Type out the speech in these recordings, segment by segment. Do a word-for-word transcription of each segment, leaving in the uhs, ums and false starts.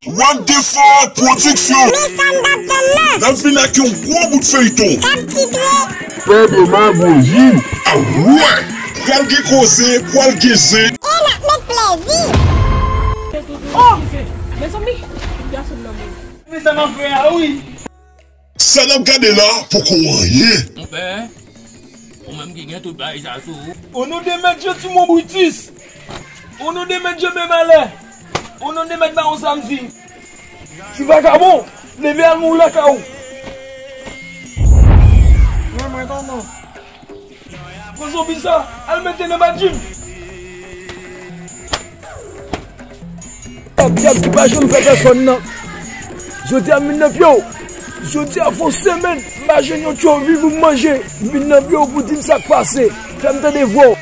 Wap Defò Pwodiksyon. Men sa m t ap tann nan. N ap vin ak yon gwo bout feyton. K ap titre. Fè demagoji. A wè! Pral gen koze, pral gen zen. E n ap met plezi. Oh! Mezanmi, gason nan men. Men sa m ap fè a wi. Sa n ap gade la poko anyen. Monpè, ou menm ki gen tout bagay sa sou ou. O non de Mèt Jezi, mon Britis. O non de Mèt Janbe Malè. O non de Mèt Bawon Samdi. Ti vagabon, leve al mouri lakay ou. Mwen, mwen, tonton. Pran zonbi sa, al mete nan badjim. Dyab, dyab ki pa janm fè pèsòn nan. Jodi a m vin nan pye w. Jodi a fè yon semèn m pa jwenn yon tchovi pou m manje. M vin nan pye w pou di m sa k pase. Fè m tande vwa w.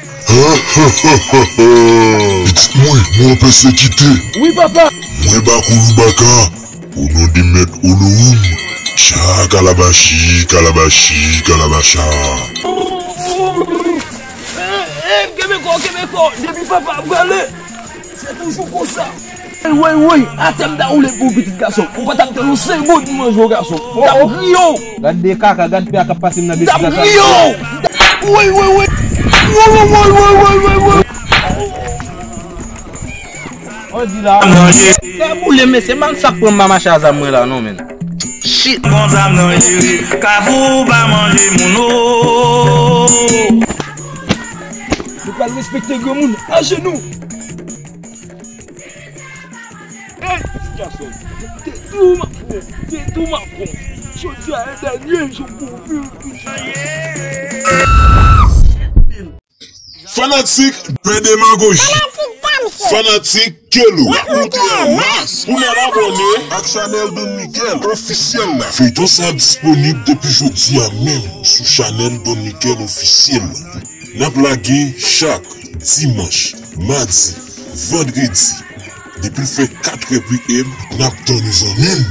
Pitit mwen, mwen an pèsekite. Wi, papa. Mwen Bakoulou Baka. O non de Mèt Olohoum, cha kalabachi, kalabachi, kalabacha. Eh, eh, kenbe kò, kenbe kò, depi papa ap prale, se toujou konsa. Woy, woy, woy, atè m ta woule pou pitit gason. Ou pa t ap tann yon segonn pou manje w gason. M t ap griye w. Gad de kaka, gad pè a k ap pase m nan betiz la. M t ap griye w. Woy, woy, woy. Woy, woy, woy. Ou di la. Manje. Kè boule, mesye, m pa konn sa k pran m pa mache a zam mwen la non, menn. Shit. Pran zam nan jere, Kafou pa manje moun o. Nou pral respekte granmoun ajenou. Hey, ti gason, te di w m ap pran, te di w m ap pran. Jodi a e dènye jou pou w viv, pitit. Fanatik de demagoji. Fanatik Damso. Fanatik Kelo. N ap monte an mas. Pou nou abòne ak chanèl Don Mikel ofisyèl la. Feyton sa ap disponib depi jodi a menm sou chanèl Don Mikel ofisyèl la. N ap lage chak dimanch, madi, vandredi. Depi l fè katrè P M, n ap tann ou zanmi m.